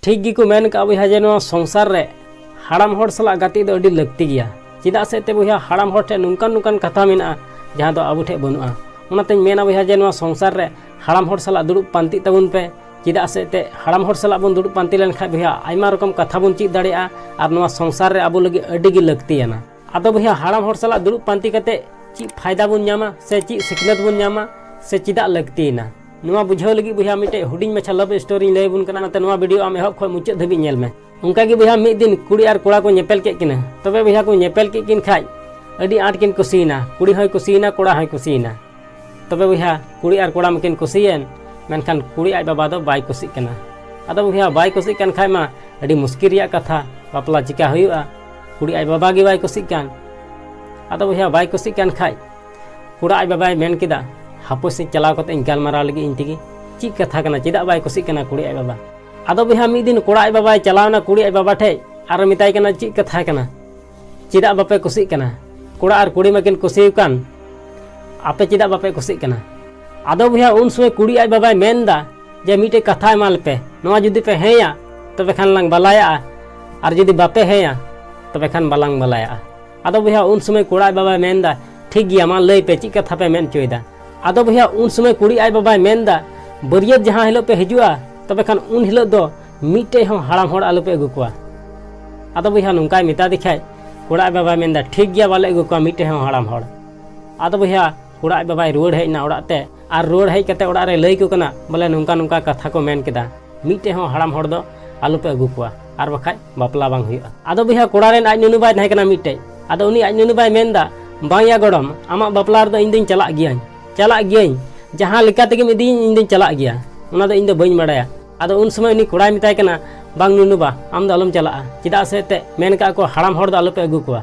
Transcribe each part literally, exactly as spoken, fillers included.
ᱴᱷᱤᱠ ᱜᱮᱠᱚ ᱢᱮᱱ ᱠᱟᱜᱼᱟ ᱵᱚᱭᱦᱟ, ᱡᱮ ᱱᱚᱣᱟ ᱥᱚᱝᱥᱟᱨ ᱨᱮ ᱦᱟᱲᱟᱢ ᱦᱚᱲ ᱥᱟᱞᱟᱜ ᱜᱟᱛᱮᱜ ᱫᱚ ᱟᱹᱰᱤ ᱞᱟᱹᱠᱛᱤ ᱜᱮᱭᱟ᱾ ᱪᱮᱫᱟᱜ ᱥᱮ ᱮᱱᱛᱮ ᱵᱚᱭᱦᱟ, ᱦᱟᱲᱟᱢ ᱦᱚᱲ ᱴᱷᱮᱱ ᱱᱚᱝᱠᱟᱱ ᱱᱚᱝᱠᱟᱱ ᱠᱟᱛᱷᱟ ᱢᱮᱱᱟᱜᱼᱟ, ᱡᱟᱦᱟᱸ ᱫᱚ ᱟᱵᱚ ᱴᱷᱮᱱ ᱵᱟᱹᱱᱩᱜᱼᱟ᱾ ᱚᱱᱟᱛᱮᱧ ᱢᱮᱱᱟ ᱵᱚᱭᱦᱟ, ᱡᱮ ᱱᱚᱣᱟ ᱥᱚᱝᱥᱟᱨ ᱨᱮ ᱦᱟᱲᱟᱢ ᱦᱚᱲ ᱥᱟᱞᱟᱜ ᱫᱩᱲᱩᱵ ᱯᱟᱱᱛᱮᱜ ᱛᱟᱵᱚᱱ ᱯᱮ᱾ ᱪᱮᱫᱟᱜ ᱥᱮ ᱮᱱᱛᱮ ᱦᱟᱲᱟᱢ ᱦᱚᱲ ᱥᱟᱞᱟᱜ ᱵᱚᱱ ᱫᱩᱲᱩᱵ ᱯᱟᱱᱛᱮ ᱞᱮᱱᱠᱷᱟᱱ ᱵᱚᱭᱦᱟ, ᱟᱭᱢᱟ ᱨᱚᱠᱚᱢ ᱠᱟᱛᱷᱟ ᱵᱚᱱ ᱪᱮᱫ ᱫᱟᱲᱮᱭᱟᱜᱼᱟ ᱟᱨ ᱱᱚᱣᱟ ᱥᱚᱝᱥᱟᱨ ᱨᱮ ᱟᱵᱚ ᱞᱟᱹᱜᱤᱫ ᱟᱹᱰᱤ ᱜᱮ ᱞᱟᱹᱠᱛᱤᱭᱟᱱᱟ᱾ ᱟᱫᱚ ᱵᱚᱭᱦᱟ, ᱦᱟᱲᱟᱢ ᱦᱚᱲ ᱥᱟᱞᱟᱜ ᱫᱩᱲᱩᱵ ᱯᱟᱱᱛᱮ ᱠᱟᱛᱮ ᱪᱮᱫ ᱯᱷᱟᱭᱫᱟ ᱵᱚᱱ ᱧᱟᱢᱟ ᱥᱮ ᱪᱮᱫ ᱥᱤᱠᱷᱱᱟᱹᱛ ᱵᱚᱱ ᱧᱟᱢᱟ ᱥᱮ ᱪᱮᱫᱟᱜ ᱞᱟᱹᱠᱛᱤᱭᱮᱱᱟ, ᱱᱚᱣᱟ ᱵᱩᱡᱷᱟᱹᱣ ᱞᱟᱹᱜᱤᱫ ᱵᱚᱭᱦᱟ, ᱢᱤᱫᱴᱮᱡ ᱦᱩᱰᱤᱧ ᱢᱟᱪᱷᱟ love story ᱤᱧ ᱞᱟᱹᱭ ᱟᱵᱚᱱ ᱠᱟᱱᱟ᱾ ᱚᱱᱟᱛᱮ ᱱᱚᱣᱟ video ᱟᱢ ᱮᱦᱚᱵ ᱠᱷᱚᱱ ᱢᱩᱪᱟᱹᱫ ᱫᱷᱟᱹᱵᱤᱡ ᱧᱮᱞ ᱢᱮ᱾ ᱚᱱᱠᱟ ᱜᱮ ᱵᱚᱭᱦᱟ, ᱢᱤᱫ ᱫᱤᱱ ᱠᱩᱲᱤ ᱟᱨ ᱠᱚᱲᱟ ᱠᱚ ᱧᱮᱯᱮᱞ ᱠᱮᱫ ᱠᱤᱱᱟ᱾ ᱛᱚᱵᱮ ᱵᱚᱭᱦᱟ, ᱠᱚ ᱧᱮᱯᱮᱞ ᱠᱮᱫ ᱠᱤᱱ ᱠᱷᱟᱡ ᱟᱹᱰᱤ ᱟᱸᱴ ᱠᱤᱱ ᱠᱩᱥᱤᱭᱮᱱᱟ᱾ ᱠᱩᱲᱤ ᱦᱚᱸᱭ ᱠᱩᱥᱤᱭᱮᱱᱟ, ᱠᱚᱲᱟ ᱦᱚᱸᱭ ᱠᱩᱥᱤᱭᱮᱱᱟ᱾ ᱛᱚᱵᱮ ᱵᱚᱭᱦᱟ, ᱠᱩᱲᱤ ᱟᱨ ᱠᱚᱲᱟ ᱢᱟᱠᱤᱱ ᱠᱩᱥᱤᱭᱮᱱ, ᱢᱮᱱᱠᱷᱟᱱ ᱠᱩᱲᱤ ᱟᱡ ᱵᱟᱵᱟ ᱫᱚ ᱵᱟᱭ ᱠᱩᱥᱤᱜ ᱠᱟᱱᱟ᱾ ᱟᱫᱚ ᱵᱚᱭᱦᱟ, ᱵᱟᱭ ᱠᱩᱥᱤᱜ ᱠᱟᱱ ᱠᱷᱟᱡ ᱢᱟ ᱟᱹᱰᱤ ᱢᱩᱥᱠᱤᱞ ᱨᱮᱭᱟᱜ ᱠᱟᱛᱷᱟ, ᱵᱟᱯᱞᱟ ᱪᱤᱠᱟ ᱦᱩᱭᱩᱜᱼᱟ? ᱠᱩᱲᱤ ᱟᱡ ᱵᱟᱵᱟ ᱜᱮ ᱵᱟᱭ ᱠᱩᱥᱤᱜ ᱠᱟᱱ᱾ ᱟᱫᱚ ᱵᱚᱭᱦᱟ, ᱵᱟᱭ ᱠᱩᱥᱤᱜ ᱠᱟᱱ ᱠᱷᱟᱡ, ᱠᱚᱲᱟ ᱟᱡ ᱵᱟᱵᱟᱭ ᱢᱮᱱ ᱠᱮᱫᱟ, ᱦᱟᱯᱳᱭ ᱥᱮ ᱪᱟᱞᱟᱣ ᱠᱟᱛᱮ ᱤᱧ ᱜᱟᱞᱢᱟᱨᱟᱣ ᱞᱟᱹᱜᱤᱫ ᱤᱧ ᱛᱮᱜᱮ᱾ ᱪᱮᱫ ᱠᱟᱛᱷᱟ ᱠᱟᱱᱟ, ᱪᱮᱫᱟᱜ ᱵᱟᱭ ᱠᱩᱥᱤᱜ ᱠᱟᱱᱟ ᱠᱩᱲᱤ ᱟᱡ ᱵᱟᱵᱟ? ᱟᱫᱚ ᱵᱚᱭᱦᱟ, ᱢᱤᱫ ᱫᱤᱱ ᱠᱚᱲᱟ ᱟᱡ ᱵᱟᱵᱟᱭ ᱪᱟᱞᱟᱣ ᱮᱱᱟ ᱠᱩᱲᱤ ᱟᱡ ᱵᱟᱵᱟ ᱴᱷᱮᱡ ᱟᱨ ᱢᱮᱛᱟᱭ ᱠᱟᱱᱟ, ᱪᱮᱫ ᱠᱟᱛᱷᱟ ᱠᱟᱱᱟ? ᱪᱮᱫᱟᱜ ᱵᱟᱯᱮ ᱠᱩᱥᱤᱜ ᱠᱟᱱᱟ? ᱠᱚᱲᱟ ᱟᱨ ᱠᱩᱲᱤ ᱢᱟᱠᱤᱱ ᱠᱩᱥᱤ ᱟᱠᱟᱱ, ᱟᱯᱮ ᱪᱮᱫᱟᱜ ᱵᱟᱯᱮ ᱠᱩᱥᱤᱜ ᱠᱟᱱᱟ? ᱟᱫᱚ ᱵᱚᱭᱦᱟ, ᱩᱱ ᱥᱚᱢᱚᱭ ᱠᱩᱲᱤ ᱟᱡ ᱵᱟᱵᱟᱭ ᱢᱮᱱ ᱮᱫᱟ ᱡᱮ, ᱢᱤᱫᱴᱮᱡ ᱠᱟᱛᱷᱟ ᱮᱢᱟ ᱞᱮᱯᱮ, ᱱᱚᱣᱟ ᱡᱩᱫᱤ ᱯᱮ ᱦᱮᱸᱭᱟ, ᱛᱚᱵᱮ ᱠᱷᱟᱱ ᱞᱟᱝ ᱵᱟᱞᱟᱭᱟᱜᱼᱟ, ᱟᱨ ᱡᱩᱫᱤ ᱵᱟᱯᱮ ᱦᱮᱸᱭᱟ, ᱛᱚᱵᱮ ᱠᱷᱟᱱ ᱵᱟᱞᱟᱝ ᱵᱟᱞᱟᱭᱟᱜᱼᱟ᱾ ᱟᱫᱚ ᱵᱚᱭᱦᱟ, ᱩᱱ ᱥᱚᱢᱚᱭ ᱠᱚᱲᱟ ᱟᱡ ᱵᱟᱵᱟᱭ ᱢᱮᱱ ᱮᱫᱟ, ᱴᱷᱤᱠ ᱜᱮᱭᱟ, ᱢᱟ ᱞᱟᱹᱭ ᱯᱮ, ᱪᱮᱫ ᱠᱟᱛᱷᱟ ᱯᱮ ᱢᱮᱱ ᱦᱚᱪᱚᱭᱮᱫᱟ? ᱟᱫᱚ ᱵᱚᱭᱦᱟ, ᱩᱱ ᱥᱚᱢᱚᱭ ᱠᱩᱲᱤ ᱟᱡ ᱵᱟᱵᱟᱭ ᱢᱮᱱ ᱮᱫᱟ, ᱵᱟᱹᱨᱭᱟᱹᱛ ᱡᱟᱦᱟᱸ ᱦᱤᱞᱳᱜ ᱯᱮ ᱦᱤᱡᱩᱜᱼᱟ, ᱛᱚᱵᱮ ᱠᱷᱟᱱ ᱩᱱ ᱦᱤᱞᱳᱜ ᱫᱚ ᱢᱤᱫᱴᱮᱡ ᱦᱚᱸ ᱦᱟᱲᱟᱢ ᱦᱚᱲ ᱟᱞᱚᱯᱮ ᱟᱹᱜᱩ ᱠᱚᱣᱟ᱾ ᱟᱫᱚ ᱵᱚᱭᱦᱟ, ᱱᱚᱝᱠᱟᱭ ᱢᱮᱛᱟ ᱫᱮ ᱠᱷᱟᱡ, ᱠᱚᱲᱟ ᱟᱡ ᱵᱟᱵᱟᱭ ᱢᱮᱱ ᱮᱫᱟ, ᱴᱷᱤᱠ ᱜᱮᱭᱟ, ᱵᱟᱞᱮ ᱟᱹᱜᱩ ᱠᱚᱣᱟ ᱢᱤᱫᱴᱮᱡ ᱦᱚᱸ ᱦᱟᱲᱟᱢ ᱦᱚᱲ᱾ ᱟᱫᱚ ᱵᱚᱭᱦᱟ, ᱠᱚᱲᱟ ᱟᱡ ᱵᱟᱵᱟᱭ ᱨᱩᱣᱟᱹᱲ ᱦᱮᱡ ᱮᱱᱟ ᱚᱲᱟᱜ ᱛᱮ, ᱟᱨ ᱨᱩᱣᱟᱹᱲ ᱦᱮᱡ ᱠᱟᱛᱮ ᱚᱲᱟᱜ ᱨᱮ ᱞᱟᱹᱭ ᱟᱠᱚ ᱠᱟᱱᱟ, ᱵᱚᱞᱮ ᱱᱚᱝᱠᱟ ᱱᱚᱝᱠᱟ ᱠᱟᱛᱷᱟ ᱠᱚ ᱢᱮᱱ ᱠᱮᱫᱟ, ᱢᱤᱫᱴᱮᱡ ᱦᱚᱸ ᱦᱟᱲᱟᱢ ᱦᱚᱲ ᱫᱚ ᱟᱞᱚᱯᱮ ᱟᱹᱜᱩ ᱠᱚᱣᱟ, ᱟᱨ ᱵᱟᱠᱷᱟᱡ ᱵᱟᱯᱞᱟ ᱵᱟᱝ ᱦᱩᱭᱩᱜᱼᱟ᱾ ᱟᱫᱚ ᱵᱚᱭᱦᱟ, ᱠᱚᱲᱟ ᱨᱮᱱ ᱟᱡ ᱱᱩᱱᱩ ᱵᱟᱭ ᱛᱟᱦᱮᱸ ᱠᱟᱱᱟ ᱢᱤᱫᱴᱮᱡ᱾ ᱟᱫᱚ ᱩᱱᱤ ᱟᱡ ᱱᱩᱱᱩ ᱵᱟᱭ ᱢᱮᱱ ᱮᱫᱟ, ᱵᱟᱝ ᱭᱟ ᱜᱚᱲᱚᱢ, ᱟᱢᱟᱜ ᱵᱟᱯᱞᱟ ᱨᱮᱫᱚ ᱤᱧ ᱫᱚᱧ ᱪᱟᱞᱟᱜ ᱜᱮᱭᱟᱹᱧ, ᱪᱟᱞᱟᱜ ᱜᱮᱭᱟᱹᱧ, ᱡᱟᱦᱟᱸ ᱞᱮᱠᱟ ᱛᱮᱜᱮᱢ ᱤᱫᱤᱭᱤᱧ, ᱤᱧ ᱫᱚᱧ ᱪᱟᱞᱟᱜ ᱜᱮᱭᱟ, ᱚᱱᱟ ᱫᱚ ᱤᱧ ᱫᱚ ᱵᱟᱹᱧ ᱵᱟᱲᱟᱭᱟ᱾ ᱟᱫᱚ ᱩᱱ ᱥᱚᱢᱚᱭ ᱩᱱᱤ ᱠᱚᱲᱟᱭ ᱢᱮᱛᱟᱭ ᱠᱟᱱᱟ, ᱵᱟᱝ ᱱᱩᱱᱩ ᱵᱟ, ᱟᱢ ᱫᱚ ᱟᱞᱚᱢ ᱪᱟᱞᱟᱜᱼᱟ, ᱪᱮᱫᱟᱜ ᱥᱮ ᱮᱱᱛᱮᱫ ᱢᱮᱱ ᱠᱟᱜ ᱠᱚ, ᱦᱟᱲᱟᱢ ᱦᱚᱲ ᱫᱚ ᱟᱞᱚᱯᱮ ᱟᱹᱜᱩ ᱠᱚᱣᱟ᱾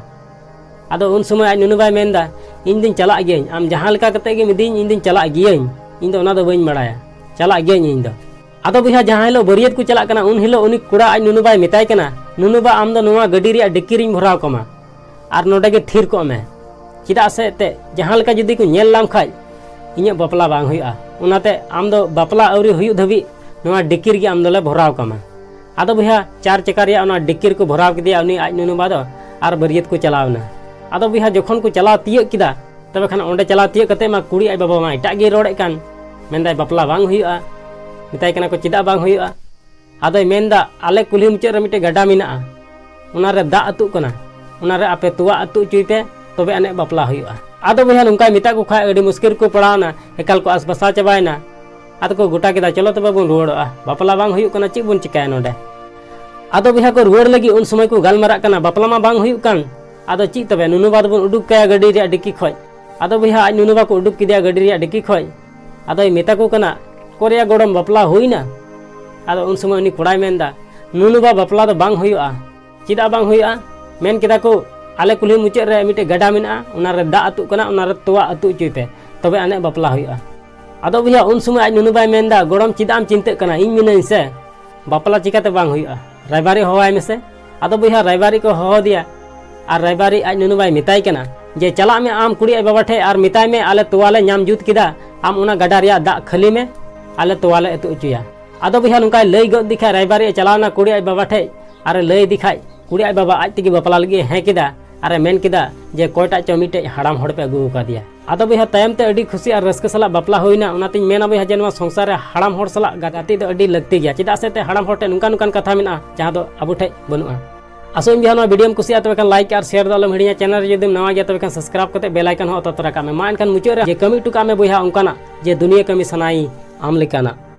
ᱟᱫᱚ ᱩᱱ ᱥᱚᱢᱚᱭ ᱟᱡ ᱱᱩᱱᱩ ᱵᱟᱭ ᱢᱮᱱ ᱮᱫᱟ, ᱤᱧ ᱫᱚᱧ ᱪᱟᱞᱟᱜ ᱜᱤᱭᱟᱹᱧ, ᱟᱢ ᱡᱟᱦᱟᱸ ᱞᱮᱠᱟ ᱠᱟᱛᱮ ᱜᱮᱢ ᱤᱫᱤᱭᱤᱧ, ᱤᱧ ᱫᱚᱧ ᱪᱟᱞᱟᱜ ᱜᱤᱭᱟᱹᱧ, ᱤᱧ ᱫᱚ ᱚᱱᱟ ᱫᱚ ᱵᱟᱹᱧ ᱵᱟᱲᱟᱭᱟ, ᱪᱟᱞᱟᱜ ᱜᱤᱭᱟᱹᱧ ᱤᱧ ᱫᱚ᱾ ᱟᱫᱚ ᱵᱚᱭᱦᱟ, ᱡᱟᱦᱟᱸ ᱦᱤᱞᱳᱜ ᱵᱟᱹᱨᱭᱟᱹᱛ ᱠᱚ ᱪᱟᱞᱟᱜ ᱠᱟᱱᱟ, ᱩᱱ ᱦᱤᱞᱳᱜ ᱩᱱᱤ ᱠᱚᱲᱟ ᱟᱡ ᱱᱩᱱᱩ ᱵᱟᱭ ᱢᱮᱛᱟᱭ ᱠᱟᱱᱟ, ᱱᱩᱱᱩ ᱵᱟ, ᱟᱢ ᱫᱚ ᱱᱚᱣᱟ ᱜᱟᱹᱰᱤ ᱨᱮᱭᱟᱜ ᱰᱤᱠᱤ ᱨᱤᱧ ᱵᱷᱚᱨᱟᱣ ᱠᱟᱢᱟ ᱟᱨ ᱱᱚᱰᱮ ᱜᱮ ᱛᱷᱤᱨ ᱠᱚᱜ ᱢᱮ, ᱪᱮᱫᱟᱜ ᱥᱮ ᱮᱱᱛᱮᱫ ᱡᱟᱦᱟᱸ ᱞᱮᱠᱟ ᱡᱩᱫᱤ ᱠᱚ ᱧᱮᱞ ᱞᱟᱢ ᱠᱷᱟᱡ, ᱤᱧᱟᱹᱜ ᱵᱟᱯᱞᱟ ᱵᱟᱝ ᱦᱩᱭᱩᱜᱼᱟ᱾ ᱚᱱᱟᱛᱮ ᱟᱢ ᱫᱚ ᱵᱟᱯᱞᱟ ᱟᱹᱣᱨᱤ ᱦᱩᱭᱩᱜ ᱫᱷᱟᱹᱵᱤᱡ ᱱᱚᱣᱟ ᱰᱤᱠᱤ ᱨᱮᱜᱮ ᱟᱢ ᱫᱚᱞᱮ ᱵᱷᱚᱨᱟᱣ ᱠᱟᱢᱟ᱾ ᱟᱫᱚ ᱵᱚᱭᱦᱟ, ᱪᱟᱨ ᱪᱟᱠᱟ ᱨᱮᱭᱟᱜ ᱚᱱᱟ ᱰᱤᱠᱤ ᱨᱮᱠᱚ ᱵᱷᱚᱨᱟᱣ ᱠᱮᱫᱮᱭᱟ ᱩᱱᱤ ᱟᱡ ᱱᱩᱱᱩ ᱵᱟ ᱫᱚ, ᱟᱨ ᱵᱟᱹᱨᱭᱟᱹᱛ ᱠᱚ ᱪᱟᱞᱟᱣ ᱮᱱᱟ᱾ ᱟᱫᱚ ᱵᱚᱭᱦᱟ, ᱡᱚᱠᱷᱚᱱ ᱠᱚ ᱪᱟᱞᱟᱣ ᱛᱤᱭᱟᱹᱜ ᱠᱮᱫᱟ, ᱛᱚᱵᱮ ᱠᱷᱟᱱ ᱚᱸᱰᱮ ᱪᱟᱞᱟᱣ ᱛᱤᱭᱟᱹᱜ ᱠᱟᱛᱮ ᱢᱟ ᱠᱩᱲᱤ ᱟᱡ ᱵᱟᱵᱟ ᱢᱟ ᱮᱴᱟᱜ ᱜᱮᱭ ᱨᱚᱲᱮᱫ ᱠᱟᱱ, ᱢᱮᱱᱫᱟᱭ, "ᱵᱟᱯᱞᱟ ᱵᱟᱝ ᱦᱩᱭᱩᱜᱼᱟ᱾" ᱢᱮᱛᱟᱭ ᱠᱟᱱᱟ ᱠᱚ, "ᱪᱮᱫᱟᱜ ᱵᱟᱝ ᱦᱩᱭᱩᱜᱼᱟ?" ᱟᱫᱚᱭ ᱢᱮᱱᱫᱟ, "ᱟᱞᱮ ᱠᱩᱞᱦᱤ ᱢᱩᱪᱟᱹᱫ ᱨᱮ ᱢᱤᱫᱴᱮᱡ ᱜᱟᱰᱟ ᱢᱮᱱᱟᱜᱼᱟ, ᱚᱱᱟᱨᱮ ᱫᱟᱜ ᱟᱹᱛᱩᱜ ᱠᱟᱱᱟ, ᱚᱱᱟᱨᱮ ᱟᱯᱮ ᱛᱚᱣᱟ ᱟᱹᱛᱩ ᱦᱚᱪᱚᱭ ᱯᱮ, ᱛᱚᱵᱮ ᱟᱹᱱᱤᱡ ᱵᱟᱯᱞᱟ ᱦᱩᱭᱩᱜᱼᱟ᱾" ᱟᱫᱚ ᱵᱚᱭᱦᱟ, ᱱᱚᱝᱠᱟᱭ ᱢᱮᱛᱟ ᱠᱚ ᱠᱷᱟᱡ ᱟᱹᱰᱤ ᱢᱩᱥᱠᱤᱞ ᱨᱮᱠᱚ ᱯᱟᱲᱟᱣᱱᱟ, ᱮᱠᱟᱞ ᱠᱚ ᱟᱥᱯᱟᱥᱟᱣ ᱪᱟᱵᱟᱭᱮᱱᱟ᱾ ᱟᱫᱚ ᱠᱚ ᱜᱚᱴᱟ ᱠᱮᱫᱟ, "ᱪᱚᱞᱚ ᱛᱚᱵᱮ ᱵᱚᱱ ᱨᱩᱣᱟᱹᱲᱚᱜᱼᱟ, ᱵᱟᱯᱞᱟ ᱵᱟᱝ ᱦᱩᱭᱩᱜ ᱠᱟᱱᱟ, ᱪᱮᱫ ᱵᱚᱱ ᱪᱤᱠᱟᱹᱭᱟ ᱱᱚᱰᱮ?" ᱟᱫᱚ ᱵᱚᱭᱦᱟ ᱠᱚ ᱨᱩᱣᱟᱹᱲ ᱞᱟᱹᱜᱤᱫ ᱩᱱ ᱥᱚᱢᱚᱭ ᱠᱚ ᱜᱟᱞᱢᱟᱨᱟᱜ ᱠᱟᱱᱟ, "ᱵᱟᱯᱞᱟ ᱢᱟ ᱵᱟᱝ ᱦᱩᱭᱩᱜ ᱠᱟᱱ, ᱟᱫᱚ ᱪᱮᱫ ᱛᱚᱵᱮ, ᱱᱩᱱᱩ ᱵᱟ ᱫᱚᱵᱚᱱ ᱩᱰᱩᱠ ᱠᱟᱭᱟ ᱜᱟᱹᱰᱤ ᱨᱮᱭᱟᱜ ᱰᱤᱠᱤ ᱠᱷᱚᱡ?" ᱟᱫᱚ ᱵᱚᱭᱦᱟ, ᱟᱡ ᱱᱩᱱᱩ ᱵᱟ ᱠᱚ ᱩᱰᱩᱠ ᱠᱮᱫᱮᱭᱟ ᱜᱟᱹᱰᱤ ᱨᱮᱭᱟᱜ ᱰᱤᱠᱤ ᱠᱷᱚᱡ᱾ ᱟᱫᱚᱭ ᱢᱮᱛᱟ ᱠᱚ ᱠᱟᱱᱟ, "ᱠᱚᱨᱮᱭᱟ ᱜᱚᱲᱚᱢ, ᱵᱟᱯᱞᱟ ᱦᱩᱭᱱᱟ?" ᱟᱫᱚ ᱩᱱ ᱥᱚᱢᱚᱭ ᱩᱱᱤ ᱠᱚᱲᱟᱭ ᱢᱮᱱᱫᱟ, "ᱱᱩᱱᱩ ᱵᱟ, ᱵᱟᱯᱞᱟ ᱫᱚ ᱵᱟᱝ ᱦᱩᱭᱩᱜᱼᱟ᱾ ᱪᱮᱫᱟᱜ ᱵᱟᱝ ᱦᱩᱭᱩᱜᱼᱟ? ᱢᱮᱱ ᱠᱮᱫᱟ ᱠᱚ, ᱟᱞᱮ ᱠᱩᱞᱦᱤ ᱢᱩᱪᱟᱹᱫ ᱨᱮ ᱢᱤᱫᱴᱮᱡ ᱜᱟᱰᱟ ᱢᱮᱱᱟᱜᱼᱟ, ᱚᱱᱟᱨᱮ ᱫᱟᱜ ᱟᱹᱛᱩᱜ ᱠᱟᱱᱟ, ᱚᱱᱟᱨᱮ ᱛᱚᱣᱟ ᱟᱹᱛᱩ ᱦᱚᱪᱚᱭ ᱯᱮ, ᱛᱚᱵᱮ ᱟᱹᱱᱤᱡ ᱵᱟᱯᱞᱟ ᱦᱩᱭᱩᱜᱼᱟ᱾" ᱟᱫᱚ ᱵᱚᱭᱦᱟ, ᱩᱱ ᱥᱚᱢᱚᱭ ᱟᱡ ᱱᱩᱱᱩ ᱵᱟᱭ ᱢᱮᱱᱫᱟ, "ᱜᱚᱲᱚᱢ, ᱪᱮᱫᱟᱜ ᱮᱢ ᱪᱤᱱᱛᱟᱹᱜ ᱠᱟᱱᱟ? ᱤᱧ ᱢᱤᱱᱟᱹᱧ ᱥᱮ, ᱵᱟᱯᱞᱟ ᱪᱤᱠᱟᱹᱛᱮ ᱵᱟᱝ ᱦᱩᱭᱩᱜᱼᱟ? ᱨᱟᱭᱵᱟᱨᱤᱡ ᱦᱚᱦᱚᱣᱟᱭ ᱢᱮᱥᱮ᱾" ᱟᱫᱚ ᱵᱚᱭᱦᱟ, ᱨᱟᱭᱵᱟᱨᱤᱡ ᱠᱚ ᱦᱚᱦᱚ ᱟᱫᱮᱭᱟ, ᱟᱨ ᱨᱟᱭᱵᱟᱨᱤᱡ ᱟᱡ ᱱᱩᱱᱩ ᱵᱟᱭ ᱢᱮᱛᱟᱭ ᱠᱟᱱᱟ ᱡᱮ, "ᱪᱟᱞᱟᱜ ᱢᱮ ᱟᱢ ᱠᱩᱲᱤ ᱟᱡ ᱵᱟᱵᱟ ᱴᱷᱮᱡ ᱟᱨ ᱢᱮᱛᱟᱭ ᱢᱮ, ᱟᱞᱮ ᱛᱚᱣᱟ ᱞᱮ ᱧᱟᱢ ᱡᱩᱛ ᱠᱮᱫᱟ, ᱟᱢ ᱚᱱᱟ ᱜᱟᱰᱟ ᱨᱮᱭᱟᱜ ᱫᱟᱜ ᱠᱷᱟᱹᱞᱤ ᱢᱮ, ᱟᱞᱮ ᱛᱚᱣᱟ ᱞᱮ ᱟᱹᱛᱩ ᱦᱚᱪᱚᱭᱟ᱾" ᱟᱫᱚ ᱵᱚᱭᱦᱟ, ᱱᱚᱝᱠᱟᱭ ᱞᱟᱹᱭ ᱜᱚᱫ ᱫᱤ ᱠᱷᱟᱡ, ᱨᱟᱭᱵᱟᱨᱤᱡ ᱮ ᱪᱟᱞᱟᱣᱱᱟ ᱠᱩᱲᱤ ᱟᱡ ᱵᱟᱵᱟ ᱴᱷᱮᱡ, ᱟᱨᱮ ᱞᱟᱹᱭ ᱟᱫᱮ ᱠᱷᱟᱡ, ᱠᱩᱲᱤ ᱟᱡ ᱵᱟᱵᱟ ᱟᱡ ᱛᱮᱜᱮ ᱵᱟᱯᱞᱟ ᱞᱟᱹᱜᱤᱫ ᱮ ᱦᱮᱸ ᱠᱮᱫᱟ, ᱟᱨᱮ ᱢᱮᱱ ᱠᱮᱫᱟ ᱡᱮ, "ᱚᱠᱚᱭᱴᱟᱜ ᱪᱚ ᱢᱤᱫᱴᱮᱡ ᱦᱟᱲᱟᱢ ᱦᱚᱲ ᱯᱮ ᱟᱹᱜᱩ ᱟᱠᱟᱫᱮᱭᱟ᱾" ᱟᱫᱚ ᱵᱚᱭᱦᱟ, ᱛᱟᱭᱚᱢ ᱛᱮ ᱟᱹᱰᱤ ᱠᱷᱩᱥᱤ ᱟᱨ ᱨᱟᱹᱥᱠᱟᱹ ᱥᱟᱞᱟᱜ ᱵᱟᱯᱞᱟ ᱦᱩᱭᱱᱟ᱾ ᱚᱱᱟᱛᱤᱧ ᱢᱮᱱᱟ ᱵᱚᱭᱦᱟ, ᱡᱮ ᱱᱚᱣᱟ ᱥᱚᱝᱥᱟᱨ ᱨᱮ ᱦᱟᱲᱟᱢ ᱦᱚᱲ ᱥᱟᱞᱟᱜ ᱜᱟᱛᱮᱜ ᱫᱚ ᱟᱹᱰᱤ ᱞᱟᱹᱠᱛᱤ ᱜᱮᱭᱟ᱾ ᱪᱮᱫᱟᱜ ᱥᱮ ᱮᱱᱛᱮ ᱦᱟᱲᱟᱢ ᱦᱚᱲ ᱴᱷᱮᱱ ᱱᱚᱝᱠᱟ ᱱᱚᱝᱠᱟᱱ ᱠᱟᱛᱷᱟ ᱢᱮᱱᱟᱜᱼᱟ, ᱡᱟᱦᱟᱸ ᱫᱚ ᱟᱵᱚ ᱴᱷᱮᱡ ᱵᱟᱹᱱᱩᱜᱼᱟ᱾ ᱟᱥᱚᱜ ᱟᱹᱧ ᱵᱚᱭᱦᱟ, ᱱᱚᱣᱟ ᱵᱷᱤᱰᱤᱭᱳᱢ ᱠᱩᱥᱤᱭᱟᱜᱼᱟ, ᱛᱚᱵᱮ ᱠᱷᱟᱱ ᱞᱟᱭᱤᱠ ᱟᱨ ᱥᱮᱭᱟᱨ ᱫᱚ ᱟᱞᱚᱢ ᱦᱤᱲᱤᱧᱟ᱾ ᱪᱮᱱᱮᱞ ᱨᱮ ᱡᱩᱫᱤᱢ ᱱᱟᱣᱟ ᱜᱮᱭᱟ, ᱛᱚᱵᱮ ᱠᱷᱟᱱ ᱥᱟᱵᱥᱠᱨᱟᱭᱤᱵ ᱠᱟᱛᱮ ᱵᱮᱞ ᱟᱭᱠᱚᱱ ᱦᱚᱸ ᱚᱛᱟ ᱛᱚᱨᱟ ᱠᱟᱜ ᱢᱮ᱾ ᱢᱟ ᱮᱱᱠᱷᱟᱱ ᱢᱩᱪᱟᱹᱫ ᱨᱮ ᱡᱮ ᱠᱟᱹᱢᱤ ᱦᱚᱴᱚ ᱠᱟᱜ ᱢᱮ ᱵᱚᱭᱦᱟ ᱚᱱᱠᱟᱱᱟᱜ, ᱡᱮ ᱫᱩᱱᱤᱭᱟᱹ ᱠᱟᱹᱢᱤ ᱥᱟᱱᱟᱭᱤᱧ ᱟᱢ ᱞᱮᱠᱟᱱᱟᱜ᱾